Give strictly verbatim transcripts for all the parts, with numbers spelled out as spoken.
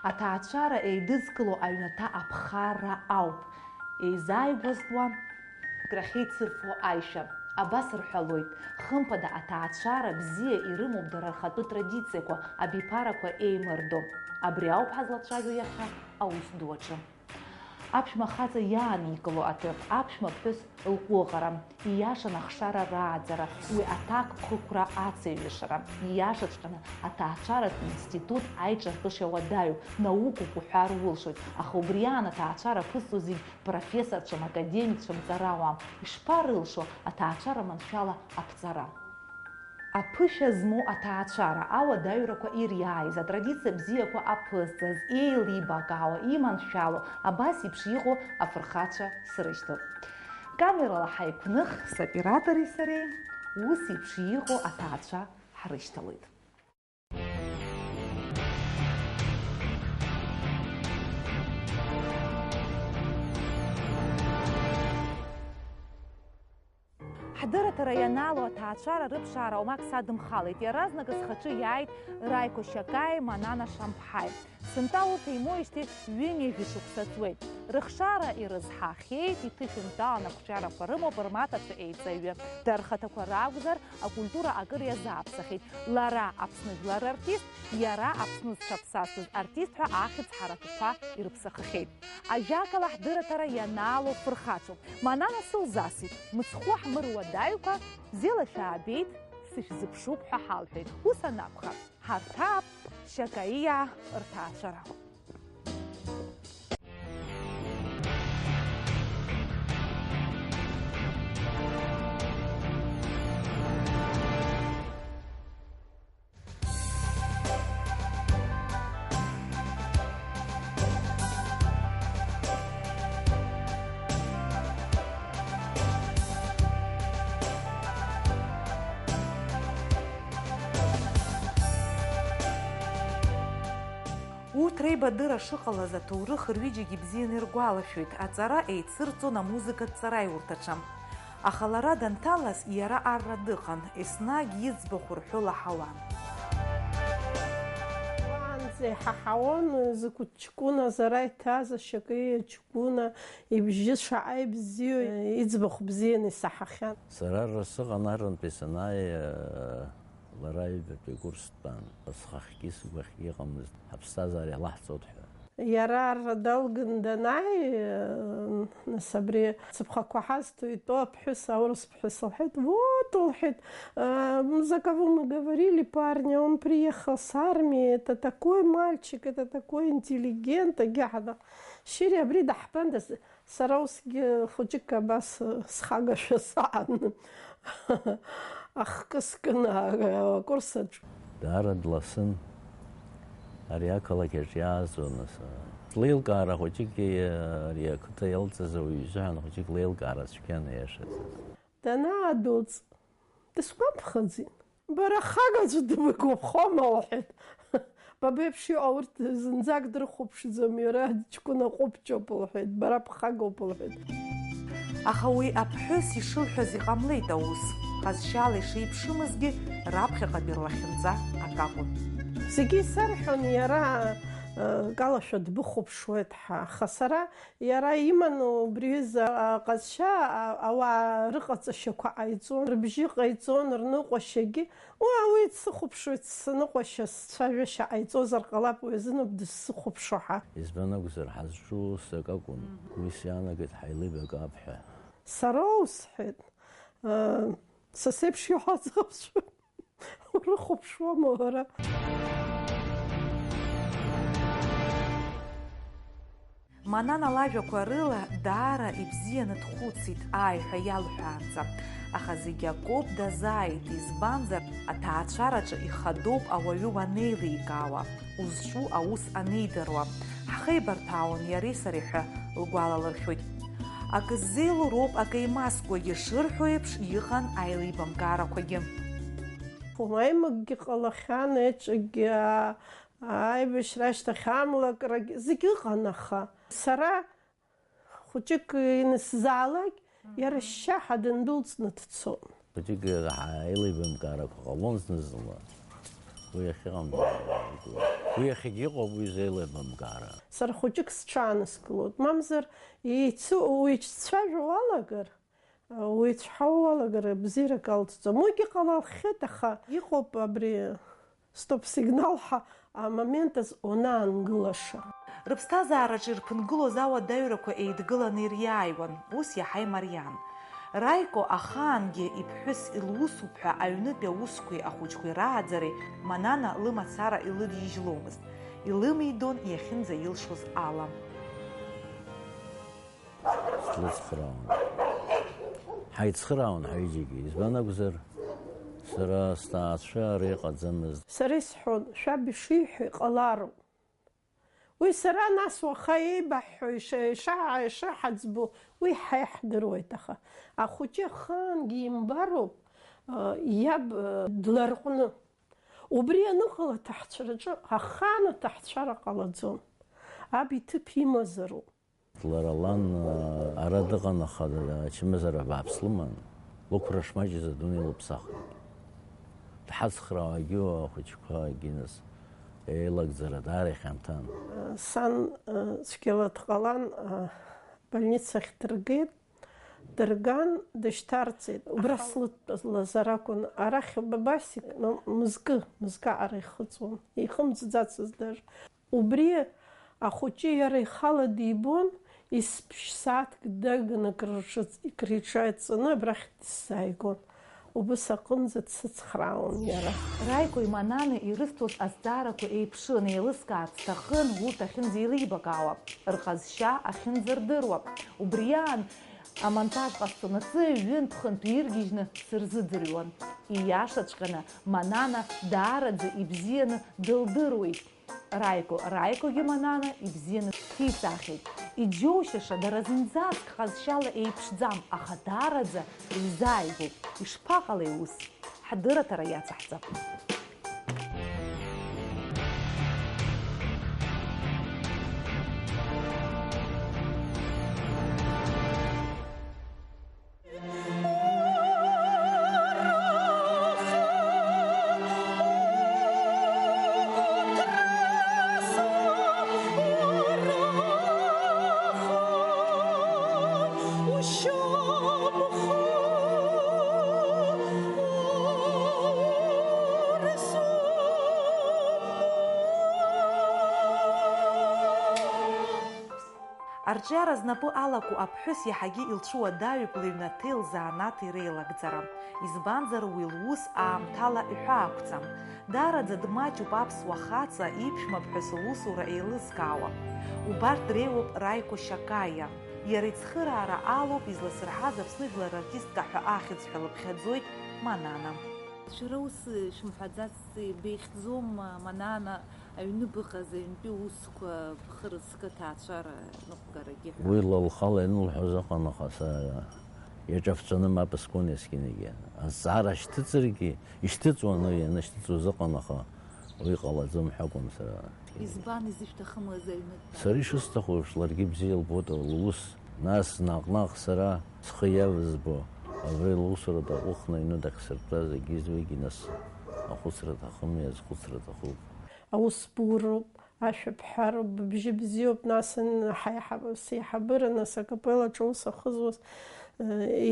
Аҭаацәара еидызкыло аҩнаҭа аԥхарра ауп еизааигәазтәуа. Крахьеицырфо аишәа. Абас рҳәалоит, хымԥада, аҭаацәара бзиа ирымоуп дара рхатәы традициақәа, абиԥарақәа еимырдо. Абри ауп ҳазлацәажәо иахьа аус ду аҿы. Аԥшәма хаҵа иааникыло аҭыԥ, аԥшәма ԥҳәыс лҟәыӷара, ииашаны ахшара рааӡара, уи аҭак ԥхықәра ацеиҩышара, ииашаҵәҟьаны аҭаацәаратә институт аиҿартәышьа уадаҩуп, наукоуп уҳәар улшоит, аха убри аан аҭаацәара ԥызҵо зегь профессорцәам, академикцәам, ҵарауаам, ишԥарылшо аҭаацәара маншәала аԥҵара? Аԥышәа змоу аҭаацәара ауадаҩрақәа ириааиз, атрадициа бзиақәа аԥызҵаз, еилибакаауа, иманшәало, абас еиԥш иҟоу афырхацәа срышьҭоуп. Камерала ҳаиқәных, соператори сареи ус еиԥш иҟоу аҭаацәа ҳрышьҭалоит. Ҳдырраҭара ианаало аҭаацәара рыԥшаара уамак садымхалеит. Иаразнак схаҿы иааит Раико Шьакаи Манана Шамԥҳаи. Сынтәа урҭ еимоижьҭеи ҩынҩажәи шықәса ҵуеит. Рыхшара ирызҳахьеит, иҭышәынтәалан ақәҿиарақәа рымоуп рмаҭацәа еиҵаҩы. Дара рхаҭақәа ракәзар, акультура акыр иазааԥсахьеит. Лара Аԥсны жәлар рартист, иара Аԥсны зҽаԥсазтәыз артист ҳәа ахьӡ ҳаракқәа ирыԥсахахьеит. Ажәакала, ҳдырраҭара ианаало фырхацәоуп. Манана сылзасит, мыцхәы ҳмыруадаҩқәа, бзиала шәаабеит, сышәзыԥшуп ҳәа ҳалҳәеит. Ус анакәха, ҳарҭаап Шьакаиаа рҭаацәара. Урҭ реибадырра шыҟалаз аҭоурых рҩыџьагьы ибзианы иргәалашәоит, аҵара еицырҵон амузыкатә ҵараиурҭаҿы. Аха лара данҭалаз, иара арра дыҟан, еснагь иӡбахә рҳәо лаҳауан. Уаанӡа иҳаҳауан, закәытә ҷкәыназ ара иҭаз, ашьакеи аҷкәына ибжьы шаҟа ибзиоу, иӡбахә бзианы исаҳахьан. Сара арра сыҟан аррантәи санааи, лара аҩбатәи акурс дтәан. Схахьгьы сгәахьгьы ыҟамызт, ҳаԥсҭазаара иалаҳҵоит ҳәа. Иара арра далган данааи, нас абри сыԥхақәа ҳазҭо итәоу аԥҳәыс, аурыс ԥҳәыс лҳәеит, вот, лҳәеит, э, за кого мы говорили, парня, он приехал с армии, это такой мальчик, это такой интеллигент, агьаҳада. Шьыри, абри даҳбандаз, сара усгьы хәыҷык абас схагашәа саан, ахкы скын акурсаҿ. Даара дласын, ари ақалақь аҿы иааҵуан, нас, леилкаара хәыҷык, ари ақыҭа иалҵыз ауаҩы изыҳәан хәыҷык леилкаара цәгьан, аиашазы. Данаадәылҵ, дысгәамԥхаӡеит. Бара хагаӡәы дыбгәаԥхома, лҳәеит. Ба беиԥш иҟоу урҭ зынӡак дрыхәаԥшӡом, иара ҷкәына ҟәыбҷоуп, лҳәеит, бара бхагоуп, лҳәеит. Аха уи аԥҳәыс ишылҳәаз иҟамлеит аус. Ҟазшьала ишеиԥшымызгьы, раԥхьаҟатәи рлахьынҵа акакәын. Зегьы исарҳәон, иара, э, калашәа дбыхәаԥшуеит ҳәа, аха сара Иара иман убри аҩыза аҟазшьа, а-, ауаа рыҟаҵашьақәа ҟаиҵон, рыбжьы ҟаиҵон, рныҟәашьагьы. Уа, уи дсыхәаԥшуеит, сныҟәашьа, сцәажәашьа ҟаиҵозар ҟалап, уи азыноуп дысзыхәаԥшуа ҳәа. Избан акәзар, ҳазҿу ус акакәын. Мгм. Уи сиаанагеит, ҳаилибакаап ҳәа. Сара усҳәеит, э, са сеиԥш иҳәаӡаԥшәа. Урыхәаԥшуама уара? Манана лажәақәа рыла даара ибзианы дхәыцит, ааи ҳәа иалҳәаанӡа. Аха зегь акоуп, дазааит, избанзар, аҭаацәараҿы ихадоуп ауаҩы уанеиликаауа, узҿу аус анеидыруа. Ҳхеибарҭәаауан иареи сареи ҳәа лгәалалыршәоит. Акы ззеилоу роуп акы еимаскуагьы шырҳәо еиԥш, иҟан аилибамкаарақәагьы. Аимакгьы ҟалахьан, еиҿакгьы, а-, аибашьра ашьҭахь амлакрагь, зегь ыҟан, аха сара хәыҷык ианысзаалак, иара ашьшьаҳәа дындәылҵны дцон. Хәыҷык аилибамкаарақәа ҟалон зны-зынла. Уи ахьыҟам. Уи иахьагьы иҟоуп, уи зеилеибамкаара. Сара хәыҷык сҽааныскылоит, мамзар еицу-, уицәцәажәо уалагар, уицәҳауа уалагар, бзиарак алҵӡом. Уигьы ҟалахьеит, аха иҟоуп абри стоп-сигнал ҳәа амомент азы уанаангылаша. Рыԥсҭазаараҿы ирԥынгылоз ауадаҩрақәа еидгыланы ириааиуан, ус иаҳа имариан. Раико ахаангьы иԥҳәыс илусуп ҳәа аҩнытәи аусқәеи ахәыҷқәеи рааӡареи Манана лымацара илыдижьломызт, илымидон иахьынӡаилшоз ала. Слыцхраауан. Ҳаицхраауан ҳаҩыџьагьы. Избан акәзар, сара сҭаацәа ара иҟаӡамызт. Сара исҳәон, шәаб ишиҳәо иҟалароуп. Уи сара нас уаха еибаҳҳәо иша-, ишаҳа-, ишаҳаӡбо, уи ҳа иаҳдыруеит, аха ахәыҷы ахаангьы имбароуп, э, иаб, э, дларҟәны. Убри аныҟала аҭаҳцәараҿы ахаан аҭаҳцәара ҟалаӡом. Аб иҭыԥ имазароуп. Лара лан, ара дыҟан, аха ачымазара бааԥс лыман. Лықәра шмаҷыз адунеи лыԥсахит. Дҳацхраауагьы ахәыҷқәагьы нас еилагӡара даара ихьанҭан. Сан, цәгьала дҟалан, больницахь дыргеит, дырган, дышьҭарҵеит. Убра слыдтәалазар акәын, арахь бабасик, м-, мызкы, мызкы аҟара ихыҵуан. Ихымҵӡацызт даже. Убри ахәыҷы иара ихала дибон, есԥшь сааҭк даганы акрырҿыц-, акриҿаҵаны абрахь дысзааигон. Убыс аҟынӡа дсыцхраауан иара. Раико имананы ирысҭоз азҵаарақәа еиԥшын, еилыскаарц сҭахын урҭ ахьынӡеилибакаауа, рҟазшьа ахьынӡардыруа. Убри аан амонтаж ҟасҵонаҵы ҩынтә-хынтә иргьежьны сырзыӡырҩуан. Ииашаҵәҟьаны, Манана даараӡа ибзианы дылдыруеит. Раико, Раикогьы Манана ибзианы дҭиҵаахьеит. Иџьоушьаша, дара зынӡаск ҟазшьала еиԥшӡам, аха даараӡа илзааигәоуп. Ишԥаҟалеи ус? Ҳдырраҭара иацаҳҵап. Арҿиара знапы алаку аԥҳәыс иаҳагьы илцәуадаҩуп лыҩнаҭеи лзанааҭи реилагӡара, избанзар, уи лус аамҭала иҳәаақәҵам. Даараӡа дмаҷуп аԥсуа хаҵа иԥшәмаԥҳәыс лусура еилызкаауа. Убарҭ дреиуоуп Раико Шьакаиа. Иара ицхыраара алоуп изласырҳаз Аԥсны жәлар рартистка ҳәа ахьӡ ҳәа лыԥхьаӡоит Манана. Шәара ус шәымҳәаӡацт, ибеихьӡома, Манана, аҩны быҟаз, аҩнтәи усқәа, бхы рыцкы аҭаацәара ныҟәгарагьы ҳәа? Уи ла лхала ианылҳәоз ыҟан, аха са иаҿаԥҵәаны мап скуан есқьынагьы. Азҵаара шьҭыҵыргьы, ишьҭыҵуан уи, ианышьҭыҵуаз ыҟан, аха уи ҟалаӡом ҳәа акәын сара. Избан изышәҭахымыз аҩнытә? Сара ишысҭаху еиԥш, ларгьы бзиа лбоит лус. Нас наҟ-наҟ сара схы иавызбо, абри лусура даҟәыхны аҩны дахьсыртәаз егьи зегьы нас ахәыцра аҭахым, иазхәыцра аҭахуп. Аус буроуп, ашәа бҳәароуп, быбжьы бзиоуп, нас ан-, ҳаиҳаб-, сеиҳабыра, нас акапеллаҿы аус ахызуаз, э,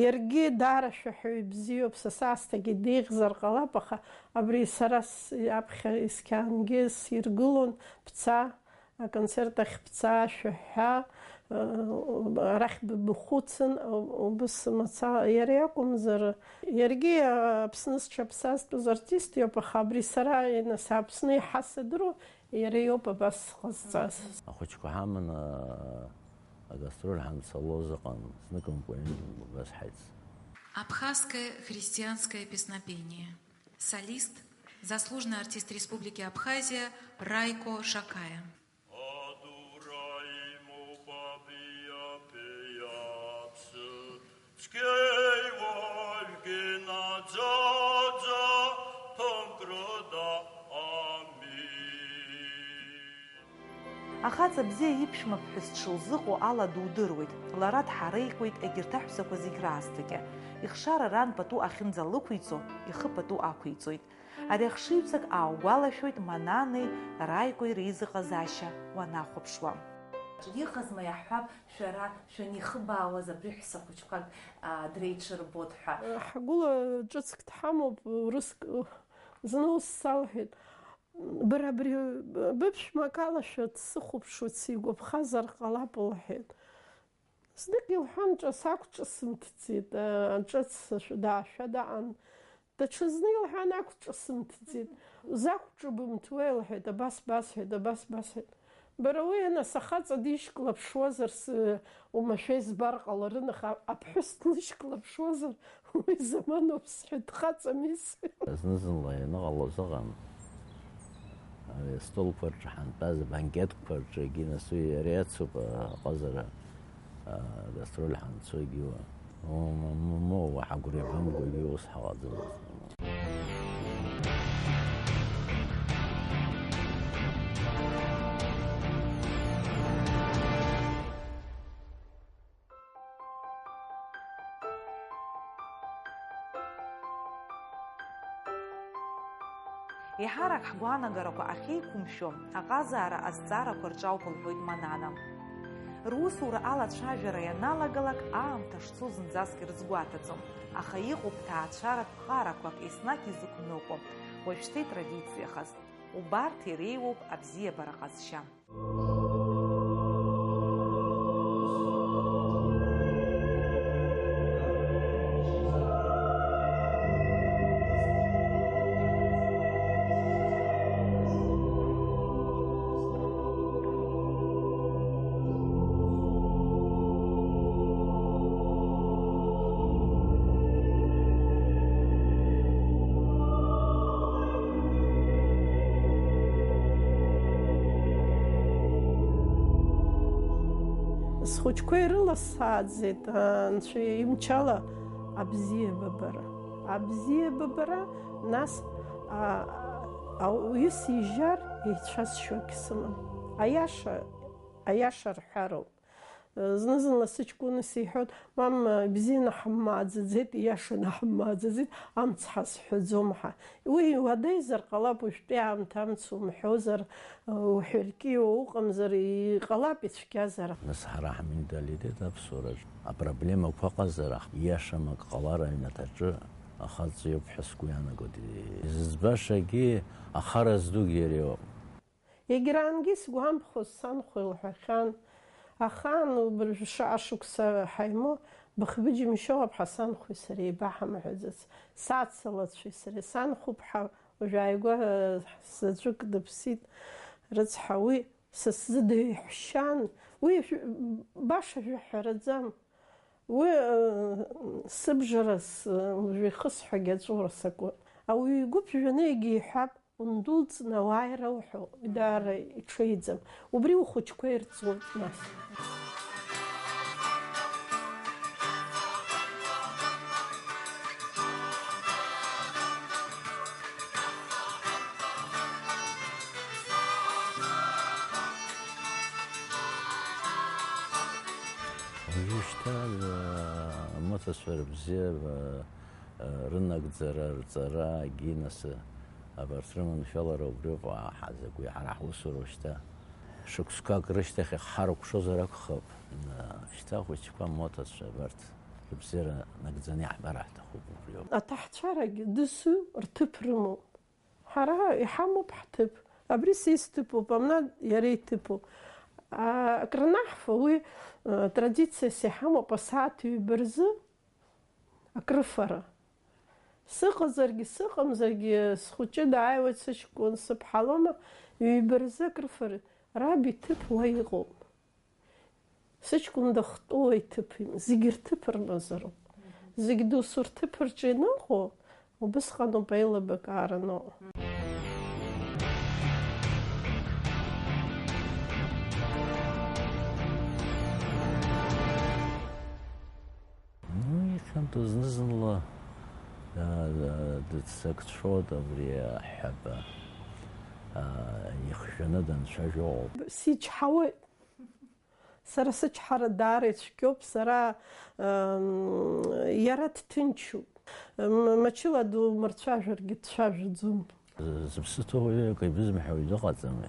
иаргьы даара шәаҳәаҩ бзиоуп, са саасҭагьы деиӷьзар ҟалап, аха абри сара с-, аԥхьа исқьангьы сиргылон, бца, аконцерт ахь бца, шәаҳәа, э, арахь бымхәыцын, убыс мацара иара иакәымзар, иаргьы Аԥсны зҽаԥсазтәыз артист иоуп, аха абри сара, нас, Аԥсны иаҳа садыруа, иара иоуп абас сҟазҵаз. Ахәыҷқәа ҳаманы агастроль ҳанцалоз ыҟан, зныкымкәа ҩынтә убас ҳаицын. Абхазское христианское песнопение. Солист, заслуженный артист Республики Абхазия Раико Шакая. Адура имоуп абиаԥеи аԥсы, цқьеи уаҩгьы наӡаӡа, ԥынк рыда, амин. Ахаҵа бзиа иԥшәмаԥҳәыс дшылзыҟоу ала дудыруеит, лара дҳареикуеит егьырҭ аҳәсақәа зегь раасҭагьы. Ихшара ран пату ахьынӡалықәиҵо, ихы пату ақәиҵоит. Ари ахшыҩҵак ааугәалашәоит Мананеи Раикои реизыҟазаашьа уанахәаԥшуа. Иҟазма иаҳҳәап, шәара шәанихыбаауаз абри ҳәсахәыҷқәак, а, дреиҽырбот ҳәа? Ҳгәыла ҿыцк дҳамоуп, урыск, зны ус салҳәеит, бара абри быԥшәма акалашәа дсыхәаԥшуеит, сигәаԥхазар ҟалап, лҳәеит. Знык илҳәан, ҿа сақәҿысымҭӡеит, а, ҿыц даашәа даан. Даҽазны илҳәан, ақәҿысымҭӡеит. Закәҿыбымҭуеи, лҳәеит, абас басҳәеит, абас басҳәеит. Бара уи, нас, ахаҵа дишьклаԥшуазар, с-, умашәа избар ҟаларын, аха аԥҳәыс длышьклаԥшуазар, уи заманоуп, сҳәеит, дхаҵамис. Зны-зынла ианыҟалоз ыҟан. Ари астолқәа рҿы ҳантәаз, абанкетқәа рҿы, егьи нас уи иара иацуп, аҟазара, агастроль ҳанцогьы уа. Мо, мо, мо, мо, уаҳа агәра иҳәамкәагьы ус ҳаҟаӡамызт. Еиҳарак ҳгәаанагарақәа ахьеиқәымшәо, аҟазаара азҵаарақәа рҿы ауп, лҳәоит Манана. Русура алацәажәара ианалагалак, аамҭа шцо зынӡаск ирызгәаҭаӡом, аха иҟоуп ҭаацәаратә ԥҟарақәак еснагь изықәныҟәо, уажәшьҭа итрадициахаз. Убарҭ иреиуоуп абзиабара ҟазшьа. Схәыҷқәа ирыласааӡеит, анцәа имчала абзиабабара. Абзиабабара, нас, а, а, уаҩы сижьар, еицәазшьо акгьы сымам. Аиаша, аиаша рҳәароуп. Зны-зынла сыҷкәын исеиҳәоит, мам, ибзианы ҳаммааӡаӡеит, ииашаны ҳаммааӡаӡеит, амц ҳазҳәаӡом ҳәа. Уи уадаҩзар ҟалап, уажәтәи аамҭа амц умҳәозар, уҳәаркьио уҟамзар, иҟалап ицәгьазар. Нас ҳара ҳменталитет аԥсуараҿ апроблемақәа ыҟазар, ииашам ак ҟалар аҩнаҭаҿы ахаҵа иоуп ҳәа сгәы иаанагоит. Изыӡбашагьы ахара зду иара иоуп. Егьраангьы исгәамԥхоз санхәа илҳәахьан, ахаан убыржә шаҟа шықәса ҳаимоу, быхбыџьымшьо ауп ҳа санхәеи сареи еибаҳамҳәаӡац, сацалацәеи сареи. Санхәыԥ ҳа уажә ааигәа, э, заҵәык дыԥсит, рыцҳа, уи са сзы деиҳәшьан, уи шә-, баша жәаҳәараӡам. Уи, э, сыбжара с-, уажә ихысҳәагьы аҵәуара сакуан. Ауаҩы игәы ԥжәаны егьа иҳәап, ундәылҵны ауааира уҳәо, даара иҽеиӡам. Убри ухәыҷқәа ирҵоит нас. Уажәшьҭа, э, амоҭацәа рыбзиара, э, рынагӡара, рҵара, егьи нас, э, абарҭ рыманшәалара убриоуп иаҳа закәи ҳара ҳусура уажәшьҭа. Шықәсқәак рышьҭахь иҳарыкәшозар акәхап, э, шьҭа ахәыҷқәа, амоҭацәа абарҭ рыбзиара нагӡаны иаҳбар ҳҭахуп убриоуп. Аҭаҳцәарагь дасу рҭыԥ рымоуп. Ҳара иҳамоуп ҳҭыԥ. Абри са исҭыԥуп, амна иара иҭыԥуп. А, акрынаҳфо уи, а, традициас иҳамоуп асааҭ ҩба рзы акрыфара. Сыҟазаргьы, сыҟамзаргьы, схәыҷы дааиуеит, сыҷкәын, сыԥҳа лоума, ҩба рзы акрыфара. Раб иҭыԥ уа иҟоуп. Сыҷкәын дахтәоу иҭыԥ им-, зегь рҭыԥ рымазароуп. Зегь досу рҭыԥ рҿы ианыҟоу, убысҟаноуп аилибакаара аныҟоу. Ну, ихьанҭоу зны-зынла, а, а, дыццакцәоит абри аҳәаба, а, ихжәаны данцәажәо ыҟоуп. Сичҳауеит. Сара сычҳара даара ицәгьоуп, сара, м, иара дҭынчуп. М, мчыла думырцәажәаргьы дцәажәаӡом. Зыԥсы ҭоу уаҩы акы ибызымҳәо уаҩ дыҟаӡами?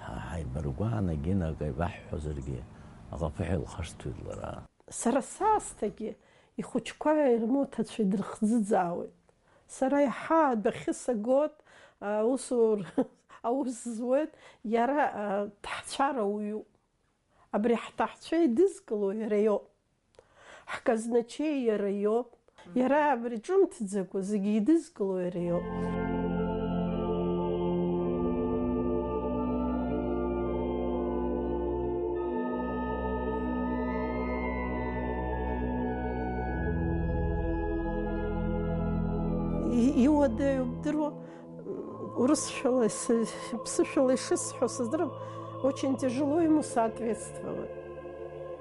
Ҳа ҳаибаргәааны акгьы акы ибаҳҳәозаргьы, аҟаԥыҳәа илхашҭуеит лара. Сара саасҭагьы ихәыҷқәа ирымоу аҭацәа идырхӡыӡаауеит. Сара иаҳа адәахьы сагоит, аусур-, аус зуеит, иара, а, ҭаҳцәара уаҩуп. Абри ҳҭаҳцәа идызкыло иара иоуп. Ҳказначеи иара иоуп. Иара абри ҿымҭӡакәа зегьы идызкыло иара иоуп. И-, иуадаҩу бдыруа, урысшәала ис-, ԥсышәала ишысҳәо сыздырам, очень тяжело ему соответствовать.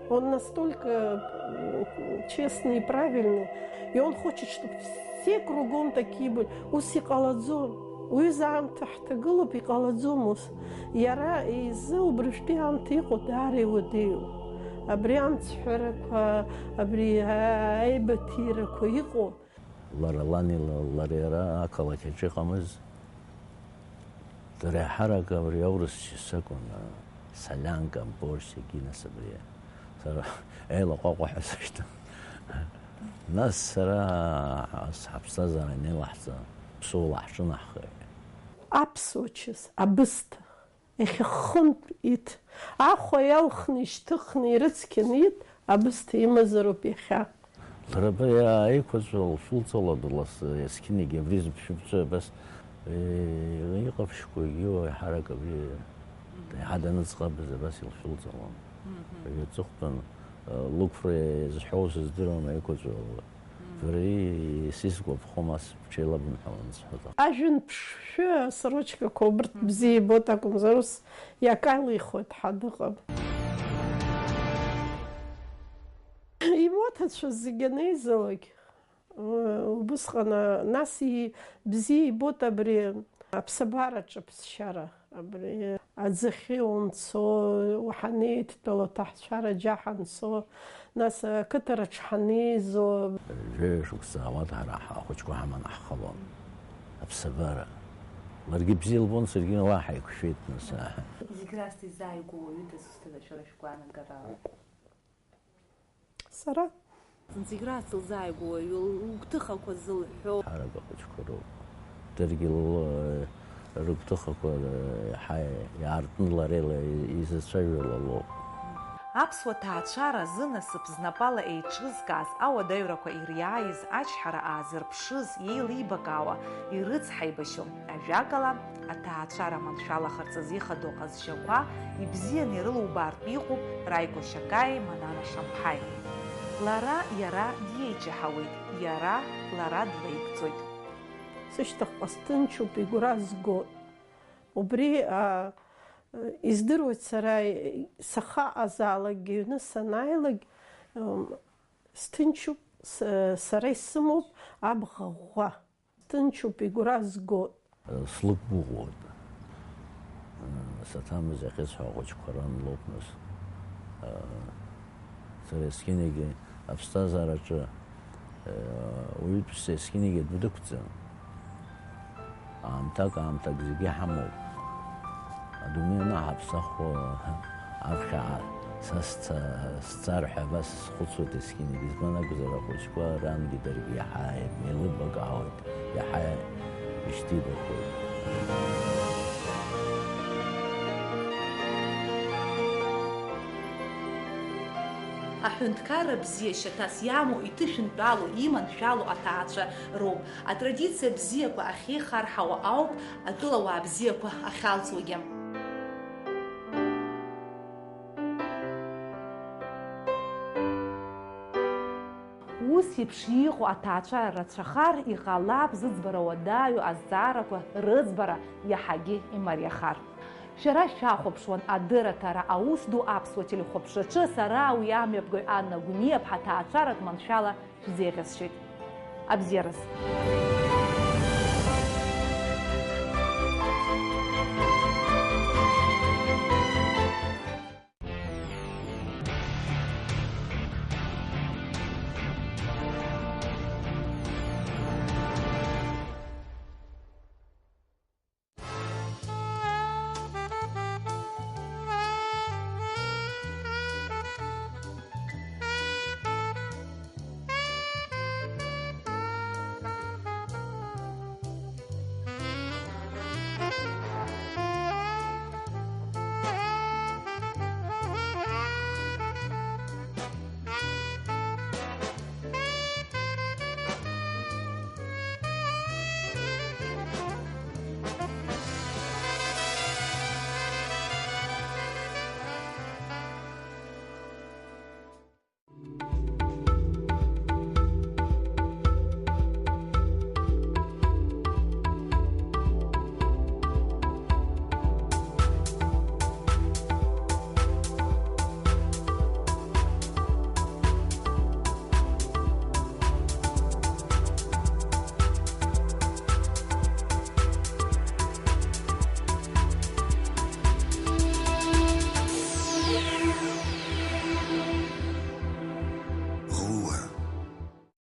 Он настолько, м, честный и правильный, и он хочет, чтобы все кругом такие были. Ус иҟалаӡом. Уи заамҭа ҳҭагылоуп, иҟалаӡом ус. Иара изы убрыжәтәи аамҭа иҟоу даара иуадаҩу. Абри амцҳәарақәа, абри аибаҭирақәа иҟоу. Лара лани ла-, лареи ара ақалақь аҿы иҟамыз. Дара еиҳарак абри аурыс часакәын, солянка, борщ, егьи нас абри. Сара еилаҟәаҟәа ҳәа сышьҭан. Нас сара ас ҳаԥсҭазаара анеилаҳҵа, ԥсуала ҳҿынаҳхеит. Аԥсуа чыс, абысҭа. Иахьа хынтә иҭ. Ахәа иалхны, ишьҭыхны, ирыцқьаны иҭ, абысҭа имазароуп иахьа. Лара абри аиқәаҵәа лшәылҵалон лас, есқьынагьы абри зыԥшәмаҿы абас, э, иҟаԥшьқәа егьиуа ҳарак абри, еиҳа даныӡӷабыз абас илшәылҵалон. Мгм. Абри аҵыхәтәан, э, лықәра зҳәоу сыздыруам аиқәаҵәа. Бара исызгәаԥхом ас бҽеилабымҳәалан сҳәоит. Ажәҩан ԥшшәы асорочкақәа убырҭ бзиа ибоит акәымзар, ус иакалихуеит ҳәа дыҟам. Имоҭацәа зегьы анеизалак, убысҟан, нас и-, бзиа ибоит абри аԥсабараҿы аԥсшьара. Абри аӡахьы унцо, уҳанеидтәало аҭаҳцәара џьа ҳанцо, нас ақыҭараҿ ҳанеизо. Жәаҩа шықәса ауада ҳара ҳахәыҷқәа ҳаманы ҳхалон. Аԥсабара. Ларгьы бзиа лбон, саргьы уа ҳаиқәшәеит, нас. Зегь раасҭа изааигәоу уаҩы дызусҭада шәара шәгәаанагарала? Сара. Зынӡагь раасҭа илзааигәоу уаҩы лгәҭыхақәа зылҳәо. Ҳарак ахәыҷқәа роуп. Даргьы ло-, рыгәҭыхақәа, еиҳа иаартны лара ила изацәажәо лоуп. Аԥсуа ҭаацәара зынасыԥ знапала еиҿызкааз, ауадаҩрақәа ириааиз, ачҳара аазырԥшыз, иеилибакаауа, ирыцҳаибашьо ажәакала, аҭаацәара маншәалахарц азы ихадоу аҟазшьақәа ибзианы ирылубаартә иҟоуп Раико Шьакаи Манана Шамԥҳаи. Лара иара диеиҷаҳауеит, иара лара длеигӡоит. Сышьҭахьҟа сҭынчуп, игәра згоит. Убри, а, издыруеит сара, сахаҟазаалакгьы, аҩны санааилак, м, сҭынчуп, с-, сара исымоуп абӷа ӷәӷәа. Ҭынчуп, игәра згоит. Слықәгәыӷуеит. Саҭамыз иахьысҳәо ахәыҷқәа ран лоуп нас. Сара есқьынагьы аԥсҭазаараҿы, уаҩытәыҩса есқьынагьы адәы дықәҵан. Аамҭак, аамҭак зегьы ҳамоуп. Адунеи анаҳаԥсахуа аԥхьа са сца-, сцар ҳәа абас схәыцуеит есқьынагь, избан акәзар, ахәыҷқәа рангьы даргьы иаҳа еилыбакаауеит, иаҳа ишьҭибахуеит. Аҳәынҭқарра бзиа шьаҭас иамоу иҭышәынтәалоу, иманшәалоу аҭаацәа роуп. Атрадициа бзиақәа ахьеихарҳауа ауп атәылауаа бзиақәа ахьалҵуагьы. Ус еиԥш иҟоу аҭаацәара рацәахар, иҟалап зыӡбара уадаҩу азҵаарақәа рыӡбара иаҳагьы имариахар. Шәара шәахәаԥшуан адырраҭара аус ду аԥсуа телехәаԥшраҿы, сара уи амҩаԥгаҩ Анна Гәниаԥҳа ҭаацәаратә маншәала шәзеиӷьасшьоит. Абзиараз!